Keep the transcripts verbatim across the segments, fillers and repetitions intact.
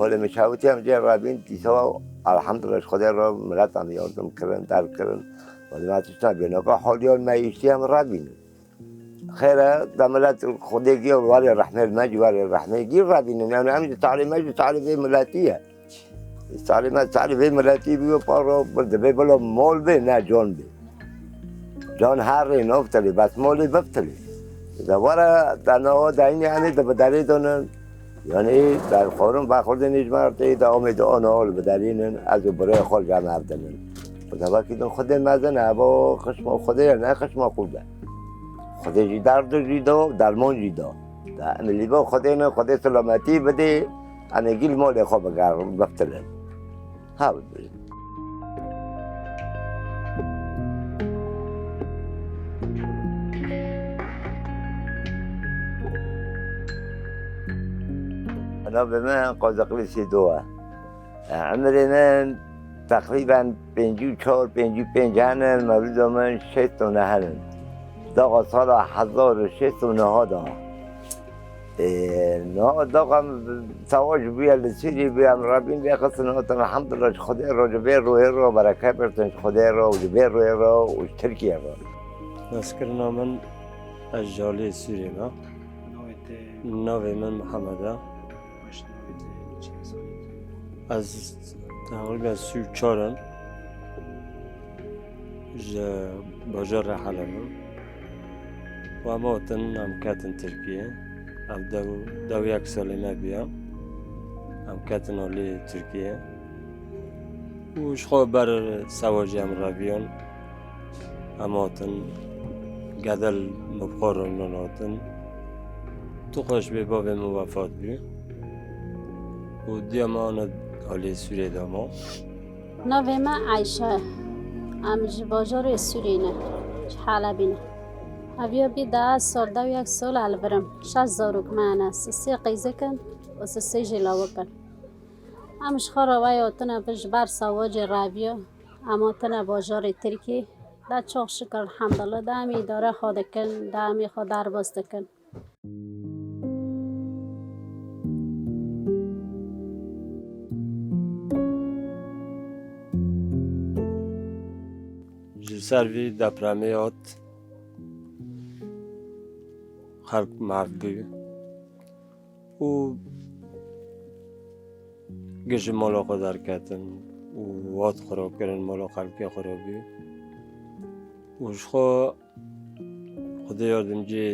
Wele min çawitî em cê rabîn, dîsa elhamdulillah ji Xwedê re milet em yardim kirin, derkirin. Wele me tişta bênoka holiyan me îştî em rabînin. Xêr e, da milet Xwedê giya warê rehmê me jî warê rehmê gî rabînin. Yani em jî talê me jî talê vê miletî ye. Talê me talê vê miletî bîyo paro, dibê bila mol bê, ne can bê. Can her rê navtilê, bes molê biftilê. De were, de nawa de înî em ê de bi derê donin. Yani, de xwarin vexwurdin î ji me re tê, de amê de ana al biderînin, ez û birê xwe li cem hev dinin. Xwedê vekî din Xwedê mezin e, bo xişma Xwedê ye, ne xişma qûl be. Xwedê jî derd jî da, derman jî da. De em ê lîba Xwedê ne, Xwedê selametî bidê, em ê gî li malê xwe bigerin, biftilin. Hewl bidin. Navê min Qazaqlî Sîdo e. Emrê min teqrîben pêncî û çar, pêncî û pênc henin, mewlûda min şêst û neh henin. Daxa sala hezar û şêst û neh da. Ê, no, doqam savaş bûye li Sûrî bûye, em rabîn vê xistin hatin, elhamdulillah, ji Xwedê re, ji vê royê re, bereket bertin ji Xwedê re û ji vê royê re û ji Tirkiye re. Naskirina min, ez ji aliyê Sûriyê me. Navê te? Navê min Mihemed e. Baş, navê te çi ye, salê te? Ez teqrîben sî û çar im. Ji bajarê Helebim. Û em hatin, em ketin Tirkiye. Ev dew, dew yek salê me bûye. Em ketin alî Tirkiye. Û ji xwe ber sewacê em reviyan. Em hatin, gedel min bi xwe re hatin. Tu xweş bê, bavê min wefat bû. Û diya me ana alî Sûriyê de ma. Navê me Eyşe ye. Em ji bajarê Sûrî ne, ji Helebî ne. Eviya bî deh sal, dew yek sal e li vir im. Şeş zarok me hene, sisê qîzik in û sisê jî lawik in. Em ji xwe re wey hatine, bi ji ber sewacê reviya, em hatine bajarê Tirkî. De çok şükür, elhamdulillah, de em îdare xwe dikin, de em ê xwe derbas dikin. Ji ser vî depremê hat, xelk maf bû û gişt ji mala xwe derketin û hat xirabkirin, mala xelkê xirab bû û ji xwe Xwedê yardimciyê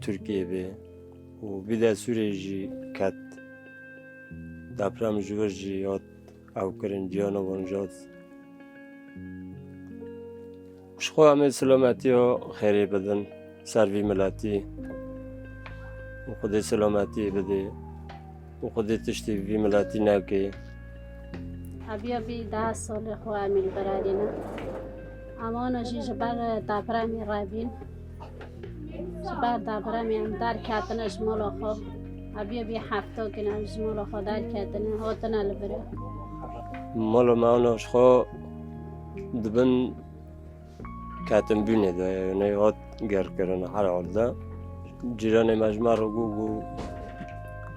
Tirkiyê bê û bî de Sûriyê jî ket. Deprem ji vir jî hat ewkirin, ciyana wan jat. Ji xwe em ê silametiya xêrê bidin ser vî miletî û Xwedê silametiyê bidê. û Xwedê tiştî vî miletî neke. Eviya bî deh salê xwe em ê li vir erîne. Em ana jî ji ber depremê revîn. Ji ber depremê em derketine ji mala xwe. Eviya bî hefta kin em ji mala xwe derketine, hatine li vir. Mala me ana ji xwe dibin ketinbûnê de, yanî hat germkirin her hal de. Cîranê me ji me re got, got,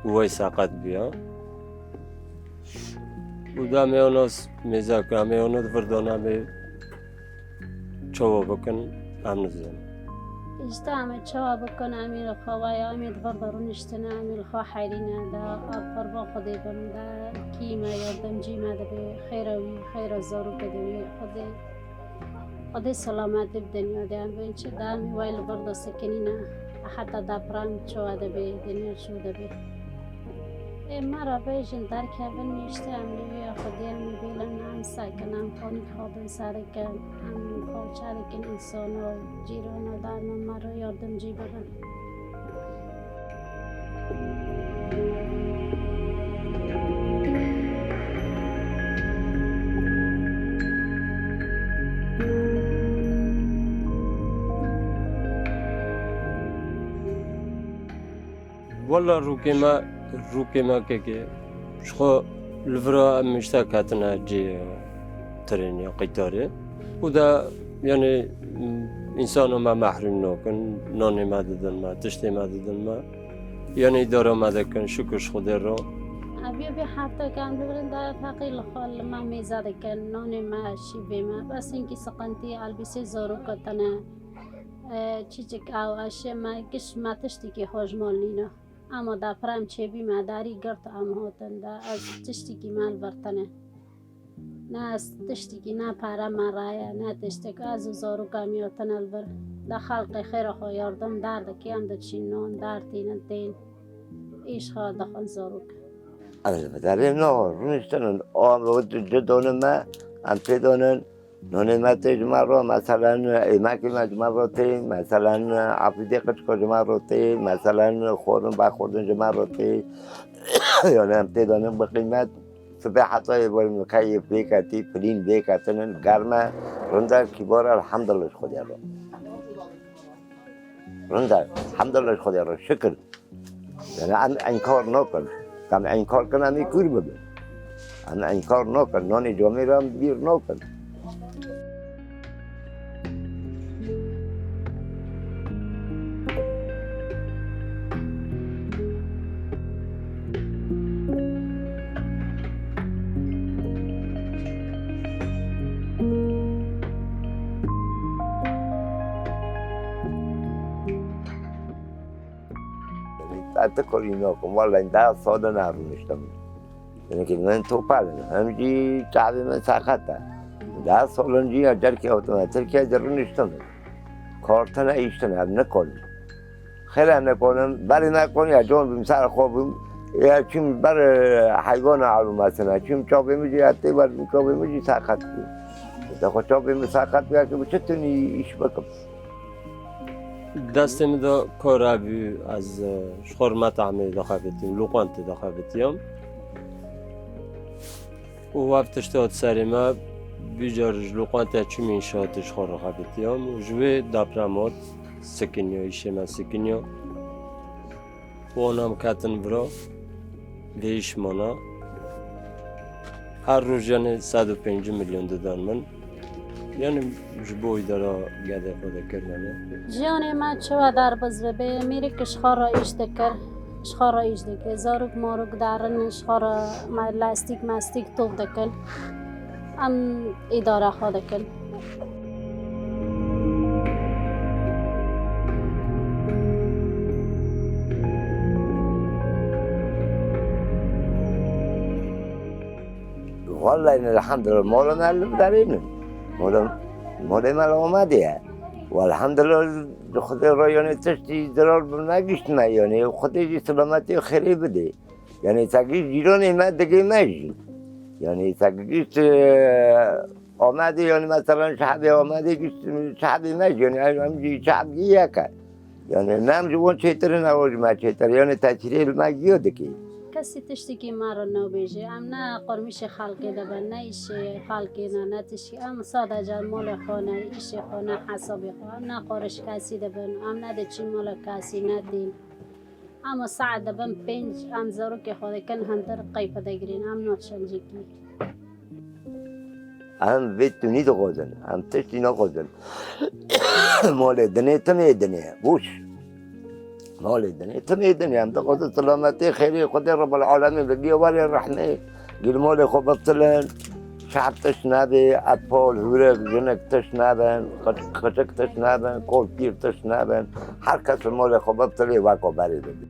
got wey seqet bûye. Û da em ê ana mêze kirin, em ê ana di vir de ne, em ê çawa bikin, em nizanin. Îşte em ê çawa bikin, em ê li xwe waya, em ê di vir de rûniştine, em ê li xwe heyrîne, da ev qurban Xwedê bin, da kî me yardimcî me dibe, xêra wî, xêra zarokê de wî, Xwedê Xwedê selametî bi dinya de em bên çi, da em wê li vir de sekinîne. Heta deprem çawa dibê, dinya çû dibê. Ê me re bêjin derkevin, nişte em li wî ya Xwedê em ê bêlin, em sekin, em xanî xwe bin serikin, em xwe çarikin însana, cîrana, da em me re yardimcî bibin. Walla rûkê me, rûkê me kekê, ji xwe li vira em miştek hatine cê, e, trênê ya qeytarê. Û de, yanî, m, însano me mehrûm nakin, nanê me didin me, tiştê me didin me. Yanî îdara me dikin, şikir ji Xwedê re. Ev yê vê hefteke em li vir in de feqîr li xwe li me mêze dikin, nanê me, şîvê me. Bes hinkî siqintî elbîsê zarok tine. E, çîçik ew eşê me, giş me tiştekî xwe ji mal nîne. Ema deprem çêbî me derî girt em hatin de, ez tiştekî me li vir tine. Ne ez tiştekî, ne pere me re ye, ne tiştek, ez û zaroka me hatine li vir. De xelqê xêra xwe yardim derdikê, em diçîn nan dertînin tên. Îş xwe dixwin zarok. Ez li derê ne rûniştinin, a, ci donin me, em pê donin. Nonê me tê ji me re, meselen, êmekê me ji me re tê, meselen, efîdê qirçiko ji me re tê, meselen, xwarin vexwarin ji me re tê. Yani em tê danin bi qîmet, sibê heta ê werin keyê vêketî, pilîn vêketinin, germ e, rind e, kîbar e, elhamdulillah ji Xwedê re. Rind e, elhamdulillah ji Xwedê re, şikir. Yani em înkar nakin. Em înkar kin, em ê kûr bibin. Em înkar nakin. Nanê camêran bîr nakin. Ez ti korî nakim. Wallahî deh sal e nerûniştim. Hinekî min topal in. Hem jî çavê min seqet e. Deh sal in jî ya derkê hatime Tirkiye, jî rûniştim. Kar tine, îş tine, ev nikonin. Xêle nikonin, berê nekonin, ya can bim, ser xwe bim. Ya çim ber, e, heywana ew mesele. Çim çavê min jî ya tê ber, çavê min jî seqet bû. De xwe çavê min seqet bû, ya ki bi çi tunî îş bikim? Destê min de kar hebû, ez, e, ji xwe re metehmê daxebitiyam, loqantê daxebitiyam. Û ev tişt hat serê me, vî car ji loqantê çûm înşaatê ji xwe re xebitiyam û ji wê deprem hat, sikiniya, îşê me sikiniya. Û ana em ketin vira, vê îş mana. Her roj, yanî, sed û pêncî milyon didan min. Yanî, ji bo îdara gedê xwe dikir, yanî. Jiyanê me çi we derbas bibe, mêrik ji xwe re îş dikir, ji xwe re îş dike. Zarok marok derin, ji xwe re me lastîk mastîk top dikin. Em îdara xwe dikin. Wallahî, elhamdulillah, mola me li derê ne. Mola, molê me li Amedê ye. Elhamdulillah, Xwedê re, yanî, tiştî zirar bi me giştime, yanî, Xwedê jî selametî xêrê bide. Yanî, te gişt cîranê me digê me jî. Yanî, te gişt, e, Amedê, yanî, meselen, şehbê Amedê gişt şehbê me jî. Yanî, em jî şehb yek e. Yanî, ne em ji wan çêtir in, ew ji me çêtir. Yanî, tesîrê li me giya dikê. Kesî tiştekî me re nabêje. Em ne qurmîşê xelkê dibin, ne îşê xelkê ne, ne tişkî. Em sadece malê xwe ne, îşê xwe ne, hesabê xwe. Em ne qoriş kesî dibin, em ne diçin malê kesî, ne tîn. Em saet dibin pênc, em zarokê xwe dikin hundir, qeype digirin, em naçin cîkî. Em vê tunî dixwazin, em tiştî naxwazin. Malê dinê, timê dinê, boş. Malê dinê, timê dinê, em dixwazin selametê, xêrê Xwedê Rebbil Alemîn bi giya werê rehmê. Gil malê xwe biftilin, şehb tişt nebê, etfal, hûrik, jinik tişt nebin, qi-, qicik tişt nebin, kol pîr tişt nebin. Her kes malê xwe biftilê, weka berê bibê.